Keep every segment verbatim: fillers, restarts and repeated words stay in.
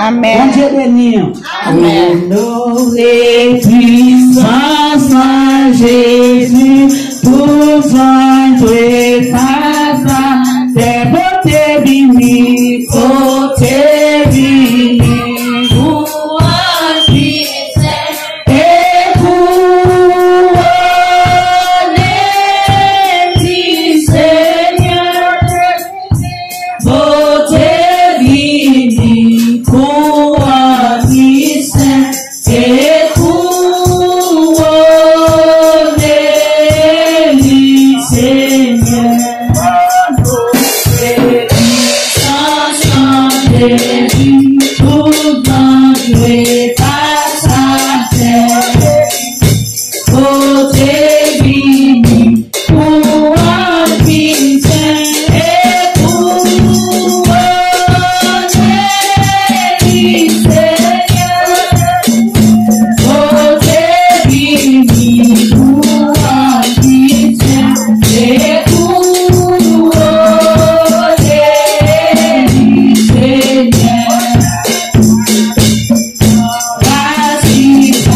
Amèn. Bondye beni w. Amèn. Onore pwisans nan Jezi, tout zanj dwe fas atè, pote vini, pote vini. Louanj, e kouwone di Senyè. Pote vini kouwòn li sen e kouwone li Senyè. San chante li, tout zanj dwe pase atè. Pote vini pou anpil sen e pou anpil Senyè. Pote vini pou anpil sen e pou anpil Senyè. Pase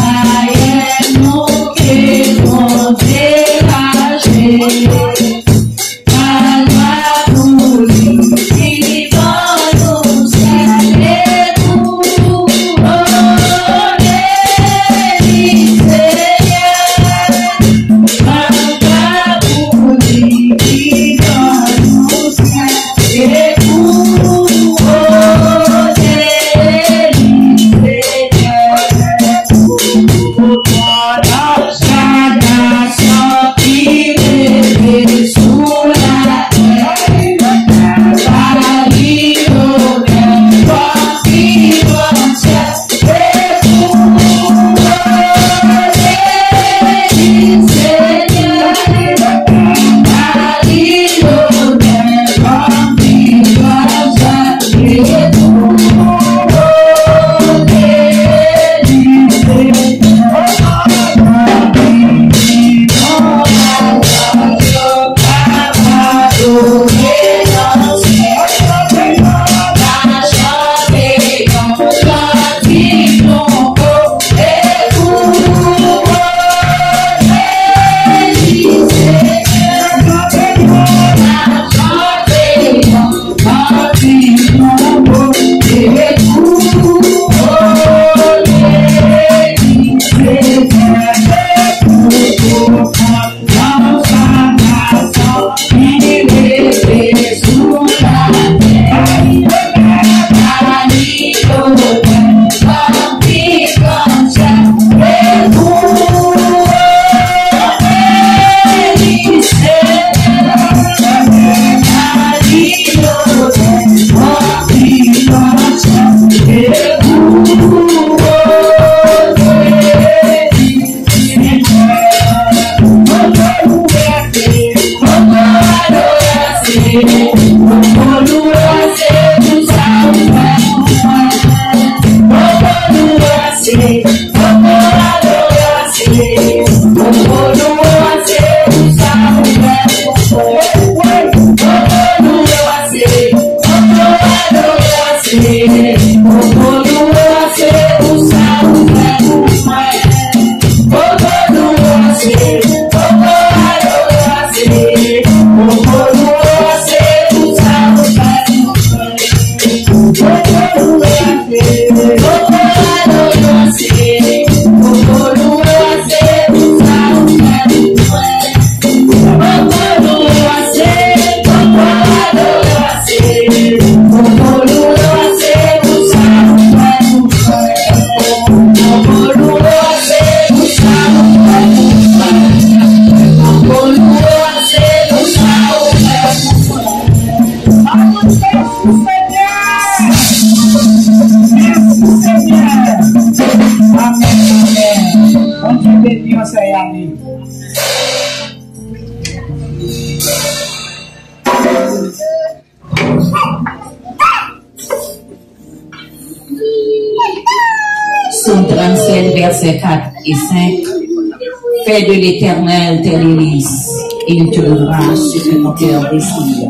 ayè nou ke Bondye rache. Kalva pou li, li ban nou sèl e pou onè li Senyè. Kalva pou li, li ban nou sèl e pou onè li Senyè. Chak nasyon ki rete sou latè, ba li onè, konfidans, e pou onè li Senyè. Ba li onè, konfidans, Bondye beni w, sè Yannick. Sòm trannsenk, vèsè kat e senk. Fais de l'Éternel tes délices, et il te donnera ce que ton cœur désire.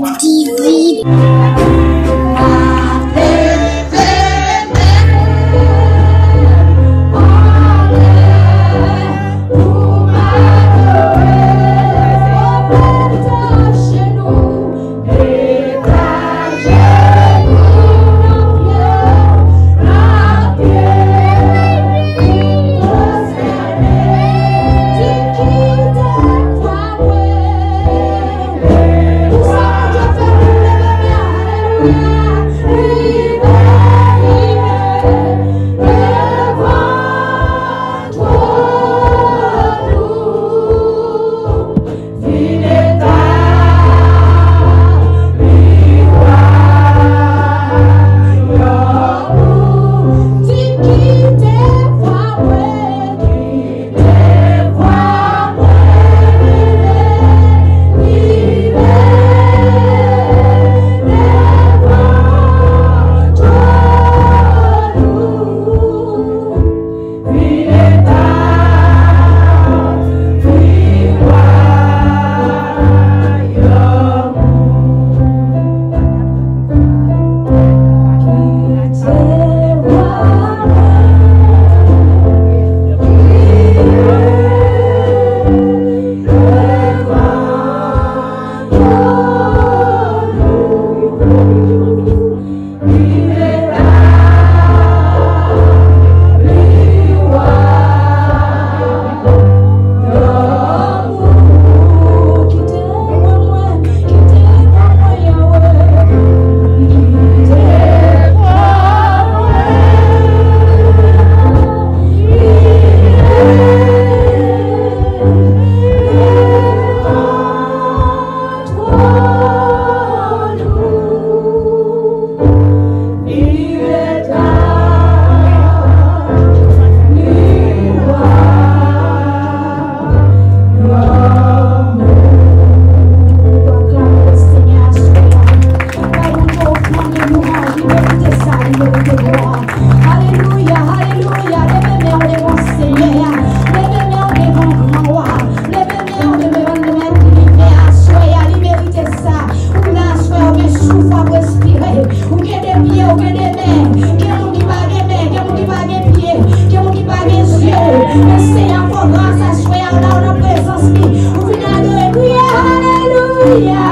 Alelouya, alelouya. Leve men w devan Senyè a. Leve men w devan Gran Wa. Leve men w devan Mèt Linivè a. Aswè a, li merite sa. Ou la aswè a, ou gen souf w ap respire. Ou gen de pye, ou gen de men. Gen moun ki pa gen men, gen moun ki pa gen pye, gen moun ki pa gen zye. Men Senyè a fè w gras aswè a, ou la nan prezans li. Ou vin adore, kriye, alelouya.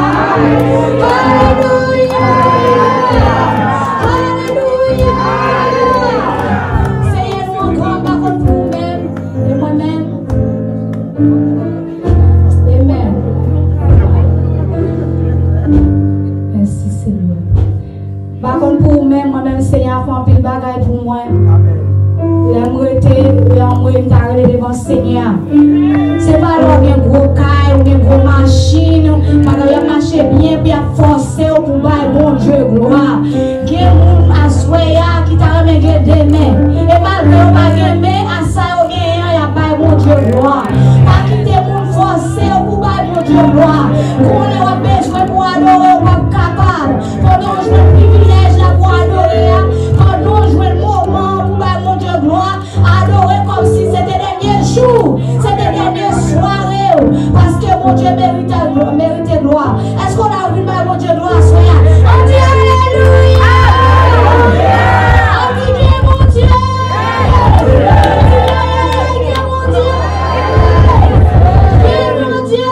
Alelouya. Alelouya! Senyè, nou an gran, m pa konn pou ou menm, e mwen menm. Amen. Mèsi, Senyè. M pa konn pou ou menm, mwen menm, Senyè a fè anpil bagay pou mwen. Lè m rete, lè m rete, m ta rele devan Senyè a. Se pa lè w gen gwo kay, ou gen gwo machin, bagay yo ap mache byen, pou y ap fòse w pou w bay Bondye glwa. Gen moun aswè a ki ta renmen gen de men. E malgre yo pa gen men, a sa yo genyen an, y ap bay Bondye glwa. Pa kite moun fòse w pou w bay Bondye glwa. Konnen w ap bezwen pou w adore, w p ap kapab. Pandan w jwenn privilèj la pou w adore a, pandan w jwenn moman an pou w bay Bondye glwa, adore kòmsi se te dènye jou, se te dènye sware w, paske Bondye merite, merite glwa. Èske w la vin bay Bondye glwa aswè a? Ann di alelouya! Ann di gen Bondye! Gen Bondye! Gen Bondye!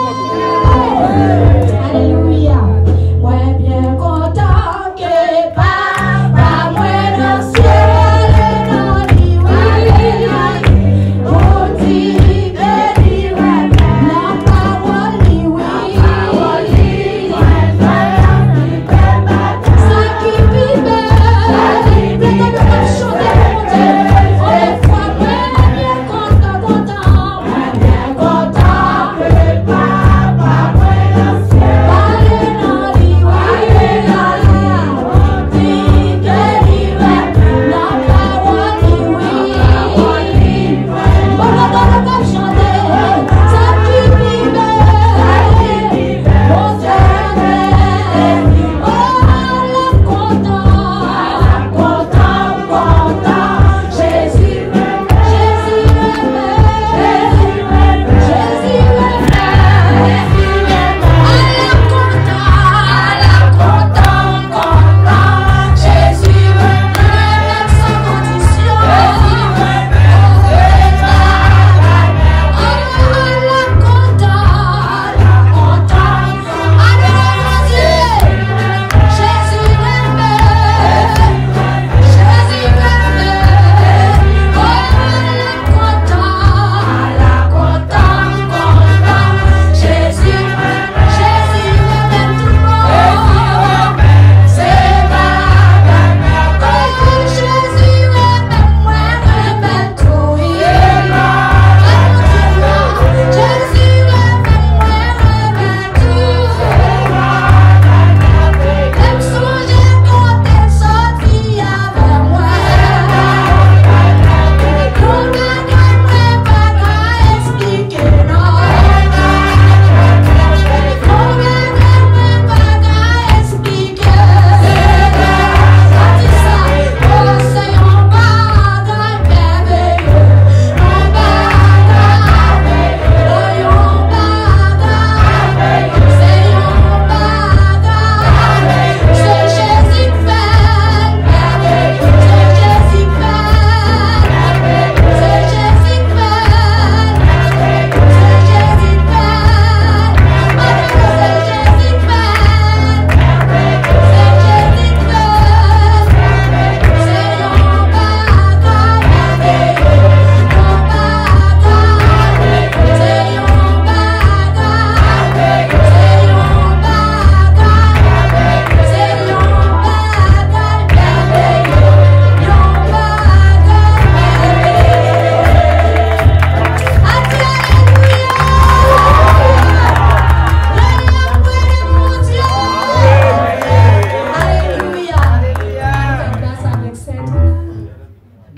Alelouya! Mwen byen kontan ke Papa mwen nan syèl, nan li, wi, pou di ke li renmen nan pawòl li, wi. Sa ki pi bèl, mete nou ap chante pou Bondye. Yon fwa mwen byen kontan, kontan, mwen byen kontan.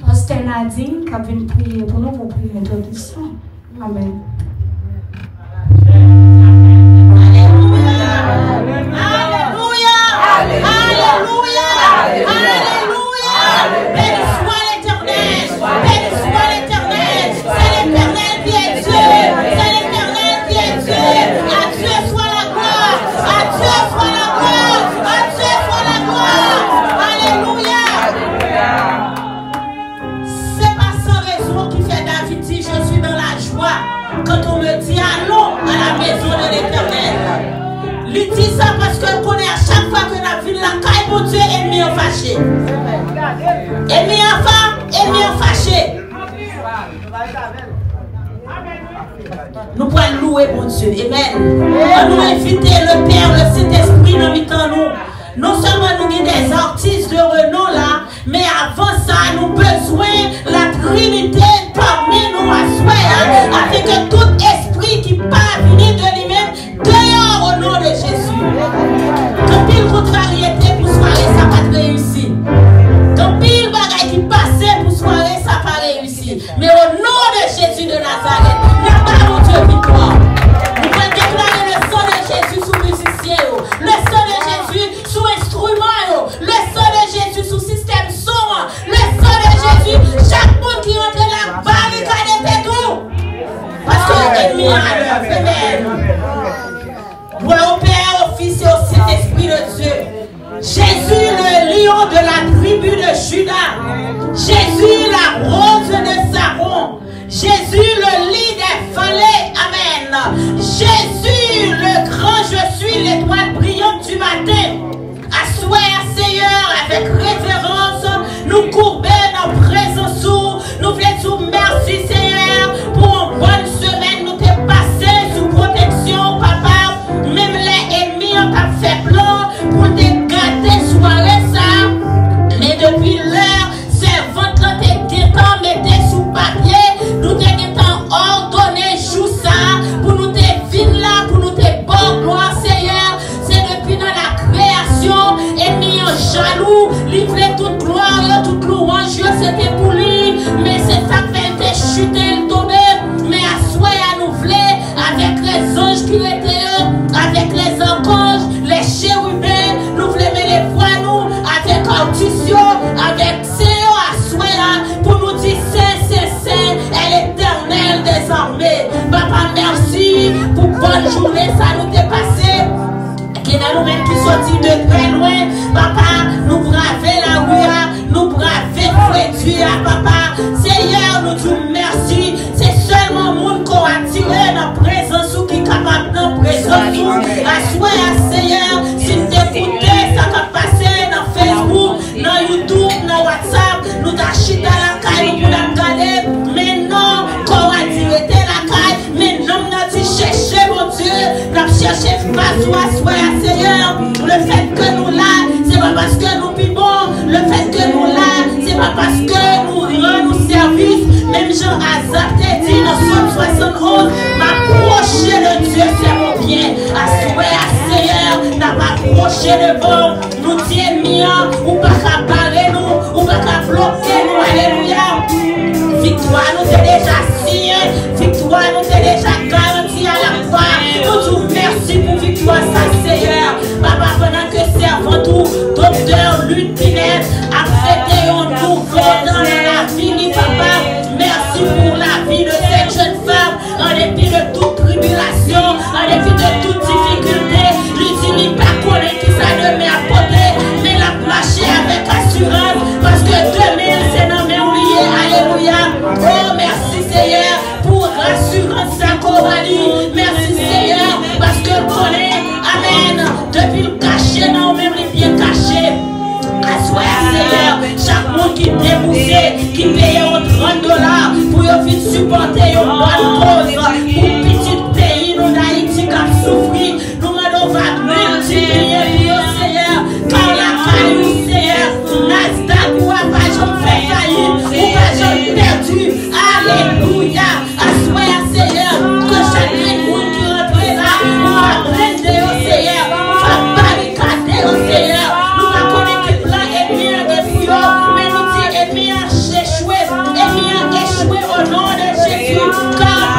Pastè Nadine k ap vin priye pou nou pou priyè entwodiksyon. Amèn. Alelouya! Alelouya! Alelouya! Alelouya! Poukisa? Paske l konnen a chak fwa ke n ap vin lakay Bondye, enmi an fache. Enmi an fa, enmi an fache. Nou pral louwe Bondye. Amen. Ann nou envite le Père, le Saint-Esprit nan mitan nou. Non sèlman nou gen des artistes de renom la, men avan sa, nou bezwen la Trinite pami nou aswè a, afin ke tout espri ki pa vini de li menm, deyò, au nom de Jésus. Gen anpil kontraryete pou sware sa pa t reyisi. Gen anpil bagay ki pase pou sware sa pa reyisi. Men au nom de Jésus de Nazareth, n ap ba Bondye viktwa. Nou pral deklare le sang de Jésus sou mizisyen yo, le sang de Jésus sou enstriman yo, le sang de Jésus sou sistèm son an, le sang de Jésus, chak moun ki rantre la, barikade tèt ou. Paske enmi a leve. Gloire au Père, au Fils et au Saint-Esprit de Dieu. Jésus, le lion de la tribu de Juda. Jésus, la rose de Saron. Jésus, le lit des vallées. Amen. Jésus, le grand je suis, l'étoile brillante du matin. Aswè a, Seyè, avèk reverans, nou koube nan prezans ou. Nou vle di w mèsi, Seyè, pou yon bòn semèn nou te pase sou pwoteksyon w, Papa. Menm lè enmi an t ap fè plan pou l te gate sware sa, men depi lè sèvant lan te gentan mete sou papye, nou te gentan òdone jou sa pou nou te vin la, pou nou te ba w glwa, Seyè. Se depi nan lakreyasyon, enmi an jalou, li vle tout glwa yo, tout louwanj yo, se te pou li. Men se sa k fè l te chite, l tonbe. Men aswè a, nou vle, avèk lèzanj ki rete yo, avèk lèzankaj, lècheriben, nou vle mele vwa nou avèk atis yo, avèk sen yo aswè a, pou nou di, Sen, sen, sen, è Letènèl dèzame. Papa, mèsi pou bòn jounen sa nou te pase. Gen nan nou menm ki soti de trè lwen, Papa, nou brave lari a, nou brave fredi a, Papa. Seyè, nou di w mèsi. Se sèlman moun ke w atire nan prezans ou ki kapab nan prezans ou. Aswè a, Seyè, si n te koute sa k ap pase nan Facebook, nan YouTube, nan WhatsApp, nou ta chita lakay nou pou n ap gade, men non, kò w a di rete lakay, men nanm nan di chèche Bondye, n ap chèche fas ou aswè a, Seyè. Lefètke nou la, se pa paske nou pi bon, lefètke nou la, se pa paske nou rann ou sèvis, menm jan Azaf te di nan Sòm swasannonz, m apwoche de Dye, se mon byen. Aswè a, Seyè, n ap apwoche devan w. Nou di enmi an, ou pa ka bare nou, ou pa ka bloke nou. Alelouya. Viktwa nou te deja siyen, viktwa nou te deja garanti a lakwa. Nou di w mèsi pou viktwa sa, Seyè. Papa, pandan ke sèvant ou, doktè Ludinette, ap fete yon nouvo tan nan lavi li, Papa, mèsi pou lavi de cette jeune femme. An depi de tout tribilasyon, an depi de tout difikilte, li di li pa konnen kisa demen ap pote, men l ap mache avèk asirans, paske demen an se nan men w li ye. Alelouya. O, mèsi, Seyè, pou rasirans sa ke w ba li. Mèsi, Seyè, paske l konnen, amèn, depi l kache nan ou menm, li byen kache. Aswè a, Seyè, chak moun ki debouse, ki peye yon trant dola pou yo vin sipòte yon bòn koz pou pitit peyi nou Dayiti k ap soufri, nou mande w va miltipliye pou yo, Seyè. Kay lakay ou, Seyè, Nasdaq ou a pa janm fè fayit, ou pa janm pèdi. Alelouya. Aswè a, Seyè, ke chak grenn moun ki rantre la, ou va blende yo, Seyè, ou va barikade yo, Seyè. Nou pa konnen ki plan enmi an gen pou yo, men nou di enmi an echwe, enmi an echwe o non de Jezi. Kay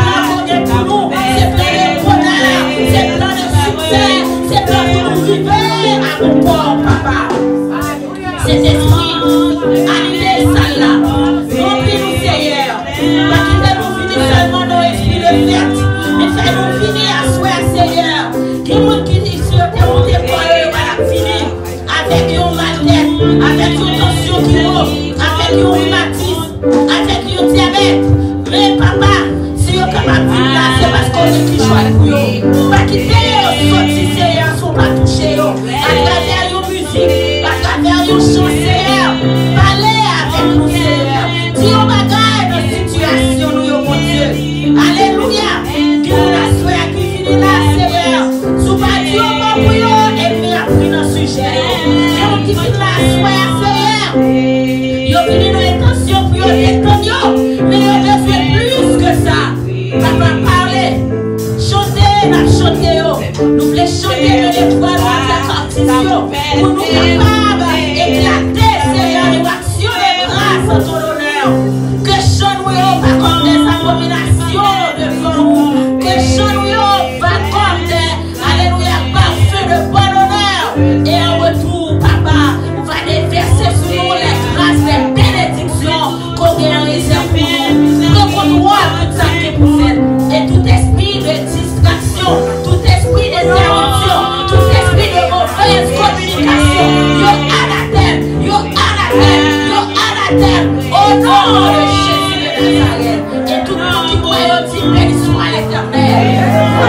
Que chan nou yo va comme des abominations devant vous. Que chan nou yo va comme des, alléluia, parfums de bonne odeur. Et en retour, papa, ou va déverser sur nous les grâces, les bénédictions qu'on a en réserve pour nous. Pran kontwòl tout sa ki pou fèt. Et tout esprit de distraction, tout esprit d'interruption, tout esprit de mauvaise communication, yo anatèm, yo anatèm, yo anatèm. Au nom de Jésus de Nazareth. Et tout moun ki kwè yo di, béni soit l'Éternel.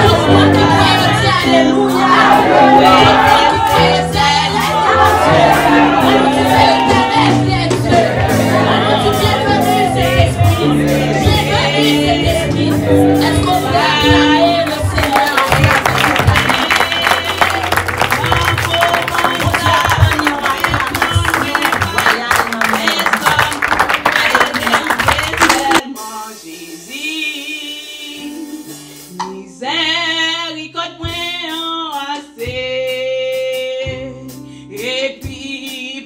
Tout moun ki kwè yo di, alelouya. Tout moun ki kwè yo di, alelouya. An nou di, se Letènèl ki Dieu. An nou di, bienvenue, Sentespri. Bienvenue, Sentespri. Èske w prè a deklare le Seigneur? Bondye ap ban nou yon aklamation royale nan men nou. Mizèrikòd mwen an ase, epi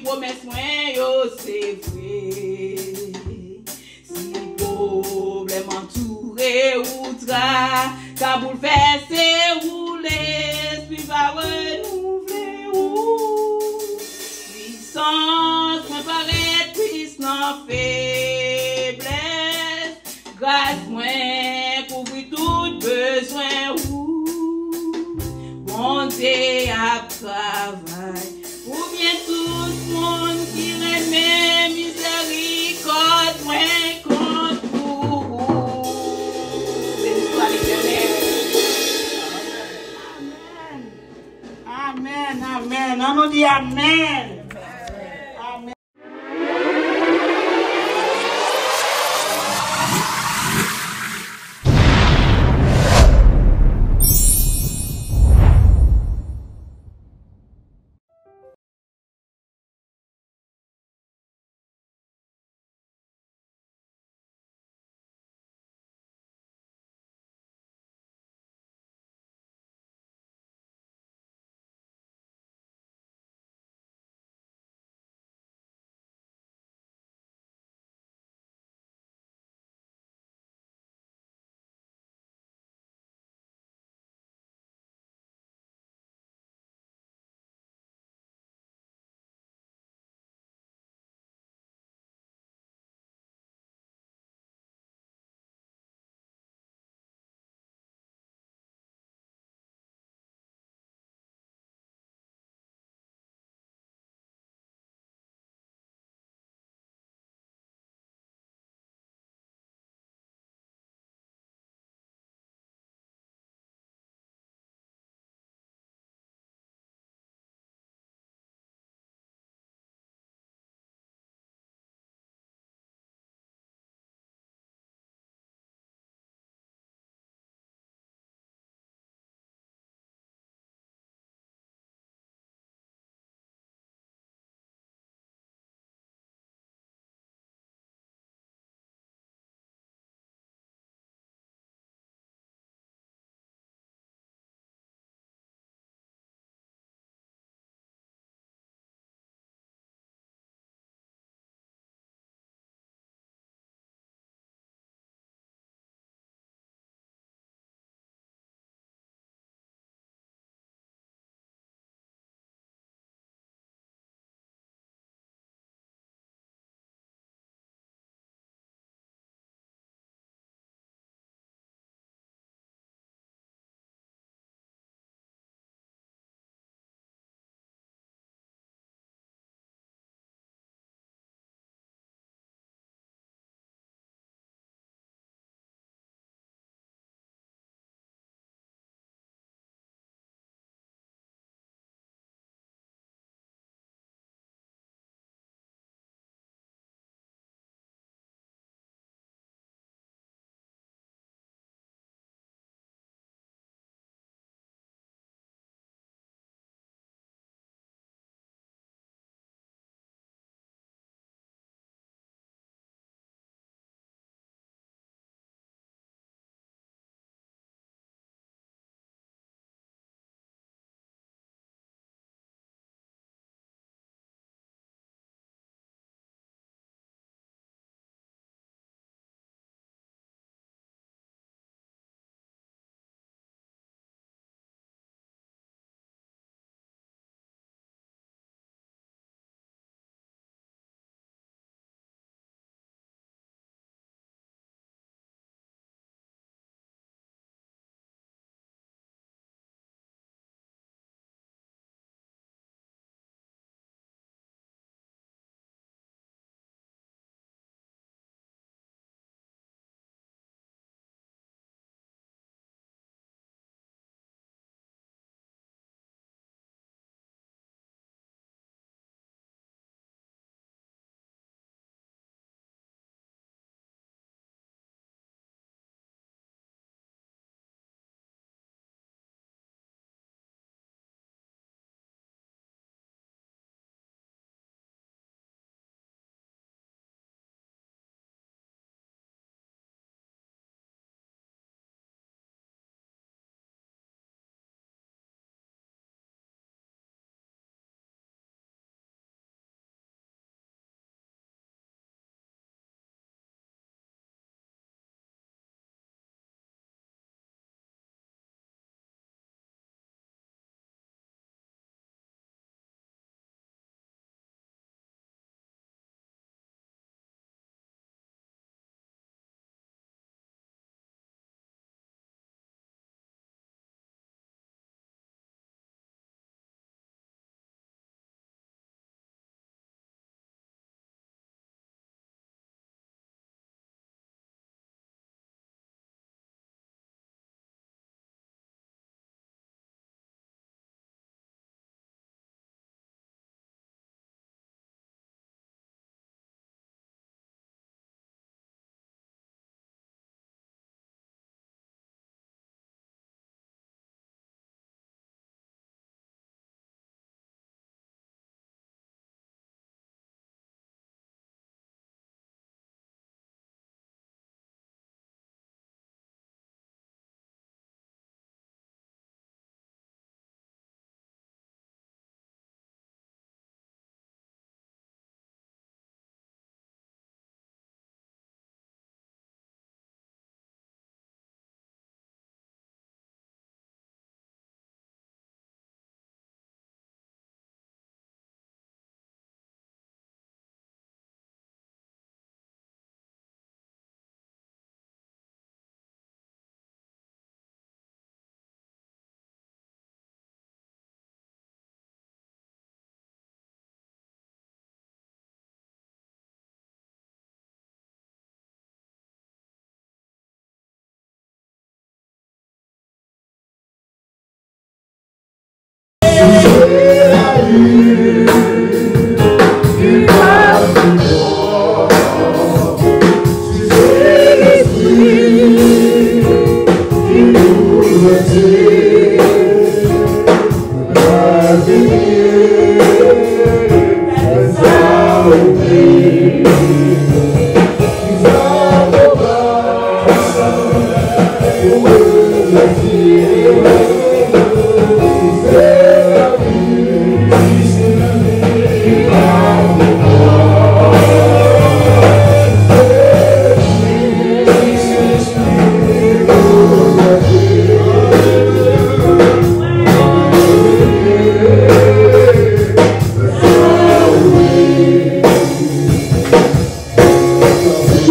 pwomès mwen yo se vre. Si pwoblèm antoure ou, traka boulvèse ou, Lespri va renouvle ou. Pwisans mwen parèt plis nan feblès. Gras mwen kouvri tout bezwen ou. Bondye ap travay pou byen tout moun ki renmen, mizèrikòd mwen kont ou. Beni swa Letènèl. Amèn. Amèn, amèn. An nou di amèn. Amèn.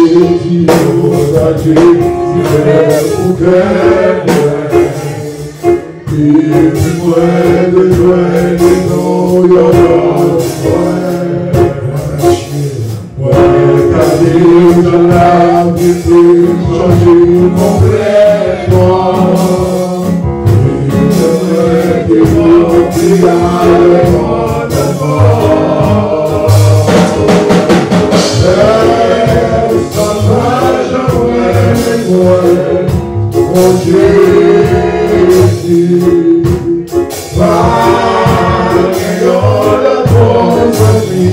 Di yo sa Jezi fè pou kè mwen. Epi mwen te jwenn rezon yon lòt fwa. Mwen gade jan lavi te chanje konplètman. Epi mwen te ranpli avèk kontantman. Sa pa janm renmen mwen, Bondye di, pa gen yon lòt bon zanmi,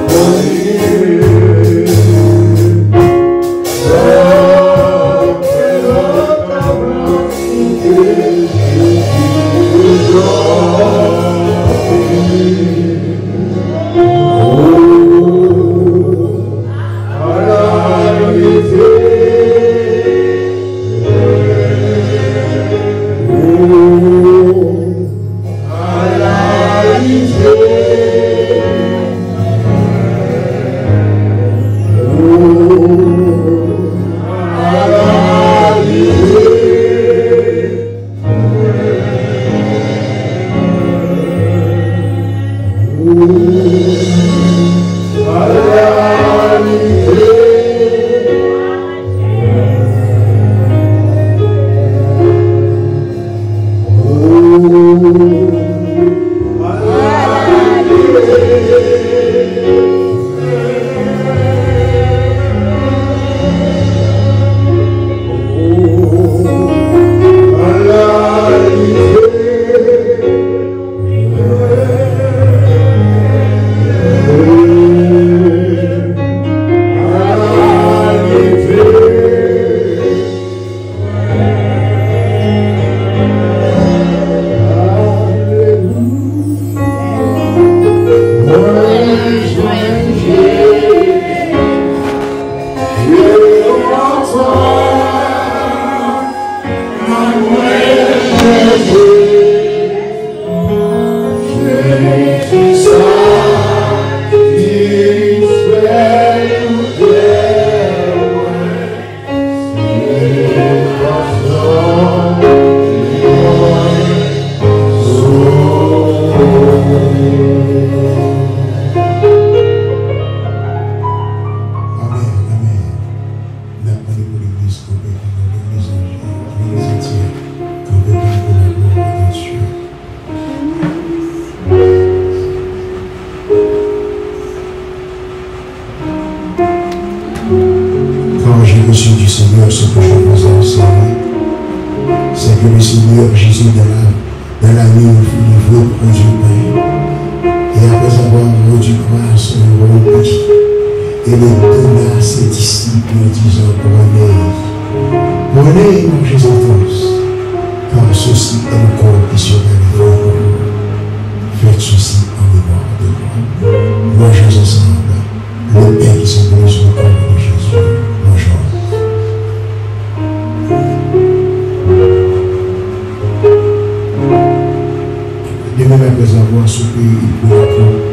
Bondye. Sa gen lòt ka planifiye, Jezi, Jezi. Amèn, amèn. N ap mande pou legliz kanpe pou nou, legliz an, legliz antye kanpe pou nou, pou laglwa de Dye. Quand j'ai reçu du Seigneur ce que je vous enseigne, c'est que le Seigneur Jésus, dans la, dans la nuit où il fut livré pour résurrection, et après avoir rendu grâce, le rompit et le donna à ses disciples en disant, prenez, prenez et mangez-en tous, car ceci est mon corps qui sera livré pour vous. Faites ceci en mémoire de moi. Mangeons ensemble le pain qui symbolise le corps de Jésus. Mangeons. De même, après avoir soupé, il prit la coupe.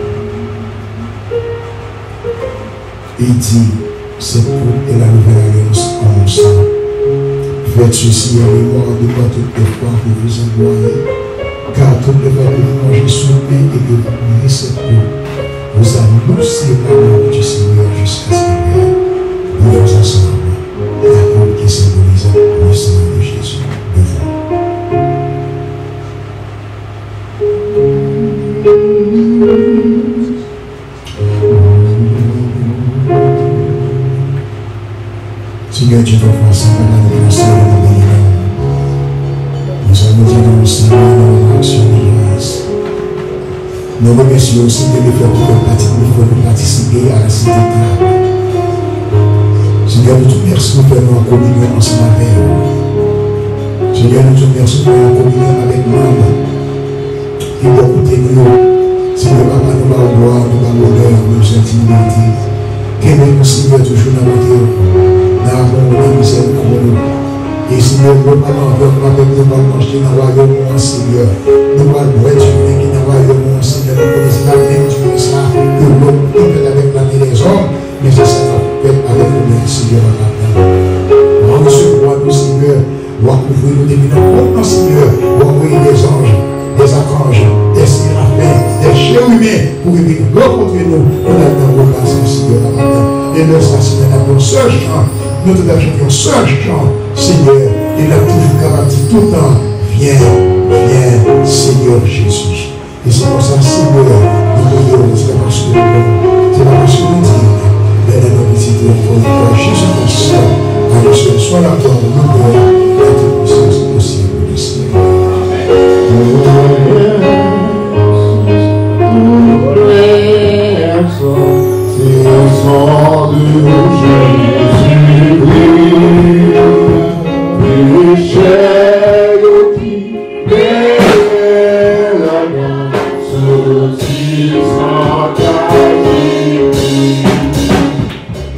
Il dit, cette coupe est la nouvelle alliance en mon sang. Faites ceci en mémoire de moi toutes les fois que vous en boirez, car toutes les fois que vous mangez ce pain et que vous buvez cette coupe, vous annoncez la mort du Seigneur jusqu'à ce qu'il vienne. Buvons ensemble la coupe qui symbolise le sang de Jésus. Buvons. Senyè Dye Tout-Puissant, papa nou, konsèy nou, nou beni non. Nou salué nou, Senyè, nan yon aksyon de gras. Nou remèsye w, Senyè, lefètke w pati, lefètke w patisipe a la Sente Tab. Senyè, nou di w mèsi, nou fè nou an kominyon ansanm avè w. Senyè, nou di w mèsi, nou fè nou an kominyon avèk manm ki bò kote nou yo. Senyè, papa, nou ba w glwa, nou ba w onè, nou bezwen dinyite. Kenbe nou, Senyè, toujou nan bonte w, nan amou w, nan mizèrikòd ou. E, Senyè, nou pa nan anvè nou avèk nou pral manje nan wayòm ou an, Senyè. Nou pral bwè diven ki nan wayòm ou an, Senyè. Nou konnen se pa menm diven sa a ke lòm te fèt avèk lamen dèzòm, men se sa k ap fèt avèk nou. Senyè, nan maten an. W a resevwa nou, Senyè. W a kouvri nou depi nan twòn nan, Senyè. W a voye dèzanj, dèzakanj, dèserafen, dèchewimen pou yo vin rankontre nou, pou n al nan relasyon, Senyè, nan maten an. E lè sa, Senyè, n ap yon sèl chan, nou tout ap chante yon sèl chan, Senyè, e n ap toujou kapab di tout tan, vyen, vyen, Senyè Jezi. E se konsa, Senyè, nou priye w, se pa paske nou bon, se pa paske nou diy, men nan non Pitit ou ankò yon fwa, Jezi Kris, a ou sèl swa laglwa, lonè, e tout pisans posib, Senyè. Se san de Jezikri, pechè yo ki Bèl ladan, soti san kalite.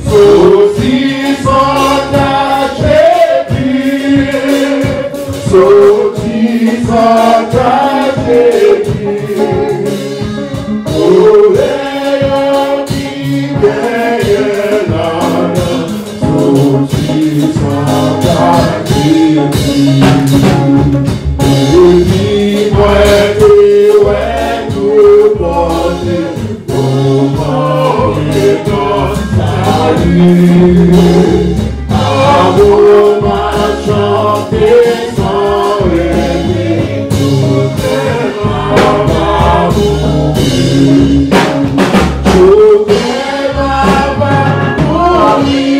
Soti san kalite. Soti san kalite. Olè yo ki bèl ladan. Soti san kalite. Epi mwen te wè tout kote, moman etan sali. Avan m ap chante san rete, tout lè m ap adore. Jovè papa mouri.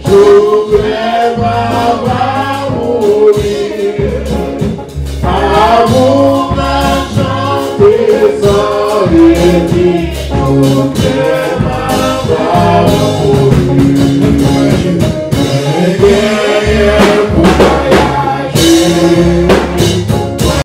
Jovè papa mouri. Avan m ap chante san rete.